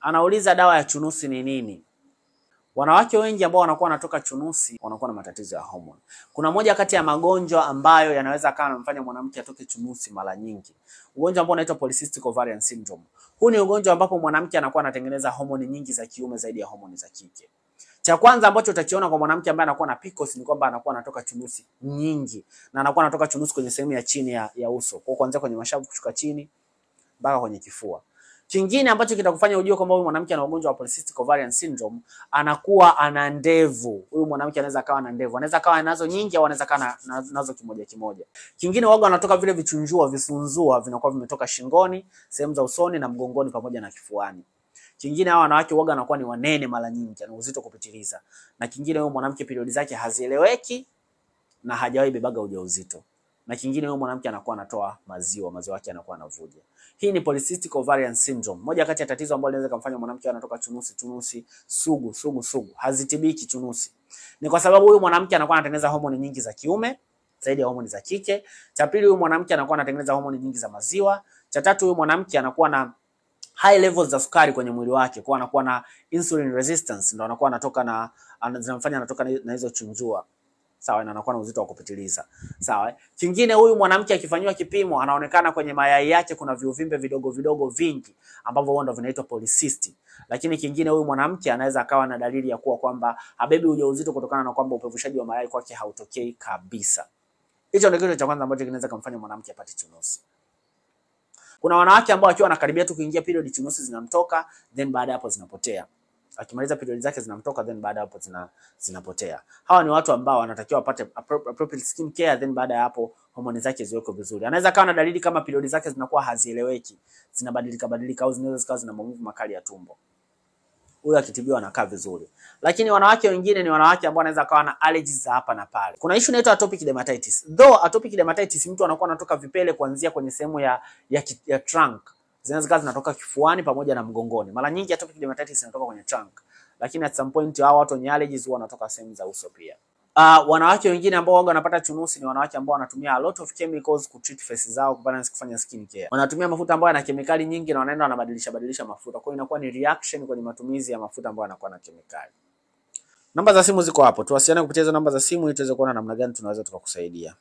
Anauliza dawa ya chunusi ni nini? Wanawake wengi ambao wanakuwa wanatoka chunusi wanakuwa na matatizo ya homoni. Kuna moja kati ya magonjwa ambayo yanaweza akawa yanamfanya mwanamke atoke chunusi mara nyingi, ugonjwa ambao unaitwa polycystic ovarian syndrome. Huu ni ugonjwa ambapo mwanamke anakuwa anatengeneza homoni nyingi za kiume zaidi ya homoni za kike. Cha kwanza ambacho utakiona kwa mwanamke ambaye anakuwa na PCOS ni kwamba anakuwa anatoka chunusi nyingi na anakuwa anatoka chunusi kwenye sehemu ya chini ya uso, kwa kuanzia kwenye mashavu kushuka chini mpaka kwenye kifua. Kingine ambacho kitakufanya ujue kwamba huyu mwanamke ana ugonjwa wa polycystic ovarian syndrome, anakuwa ana ndevu. Huyu mwanamke anaweza akawa na ndevu, anaweza akawa nazo nyingi au anaweza akawa nazo kimoja kimoja. Kingine waga wanatoka vile vichunjua, visunzua vinakuwa vimetoka shingoni, sehemu za usoni na mgongoni pamoja na kifuani. Kingine hawa wanawake waga wanakuwa ni wanene mara nyingi, ana uzito kupitiliza. Na kingine huyu mwanamke periodi zake hazieleweki na hajawahi bebaga ujauzito. Na kingine huyu mwanamke anakuwa anatoa maziwa, maziwa yake yanakuwa yanavuja. Hii ni polycystic ovarian syndrome. Moja kati ya tatizo ambalo linaweza kumfanya mwanamke anatoka chunusi chunusi sugu sugu sugu, hazitibiki chunusi. Ni kwa sababu huyu mwanamke anakuwa anatengeneza homoni nyingi za kiume zaidi ya homoni za kike. Cha pili, huyu mwanamke anakuwa anatengeneza homoni nyingi za maziwa. Cha tatu, huyu mwanamke anakuwa na high levels za sukari kwenye mwili wake, kwa anakuwa na insulin resistance, ndio anakuwa anatoka na zinamfanya anatoka na hizo chunjua. Sawa, na anakuwa na uzito wa kupitiliza. Sawa. Kingine huyu mwanamke akifanyiwa kipimo anaonekana kwenye mayai yake kuna viuvimbe vidogo vidogo vingi ambavyo huwa ndio vinaitwa polycyst. Lakini kingine huyu mwanamke anaweza akawa na dalili ya kuwa kwamba habebi ujauzito kutokana na kwamba upevushaji wa mayai kwake hautokei kabisa. Hicho ndio kitu cha kwanza ambacho kinaweza kumfanya mwanamke apate chunusi. Kuna wanawake ambao wakiwa wanakaribia tu kuingia period chunusi zinamtoka, then baada hapo zinapotea. Akimaliza period zake zinamtoka, then baada hapo zinapotea. Hawa ni watu ambao wanatakiwa wapate appropriate skin care, then baada ya hapo homoni zake ziwekwe vizuri. Anaweza kawa na dalili kama period zake zinakuwa hazieleweki, zinabadilika badilika au zinaweza zikawa zina maumivu makali ya tumbo. Huyo akitibiwa anakaa vizuri. Lakini wanawake wengine ni wanawake ambao wanaweza kawa na allergies za hapa na pale. Kuna issue inaitwa atopic dermatitis. Though atopic dermatitis mtu anakuwa anatoka vipele kuanzia kwenye sehemu ya trunk. Zinaweza kawa zinatoka kifuani pamoja na mgongoni. Mara nyingi atopic dermatitis inatoka kwenye trunk. Lakini at some point hao watu wenye allergies huwa wanatoka sehemu za uso pia. Wanawake wengine ambao waga wanapata chunusi ni wanawake ambao wanatumia a lot of chemicals ku treat face zao, kubalance, kufanya skin care. Wanatumia mafuta ambayo yana kemikali nyingi na wanaenda wanabadilisha badilisha mafuta. Kwa hiyo inakuwa ni reaction kwenye matumizi ya mafuta ambayo yanakuwa na kemikali. Namba za simu ziko hapo. Tuwasiliane kupitia hizo namba za simu ili tuweze kuona namna gani tunaweza tukakusaidia.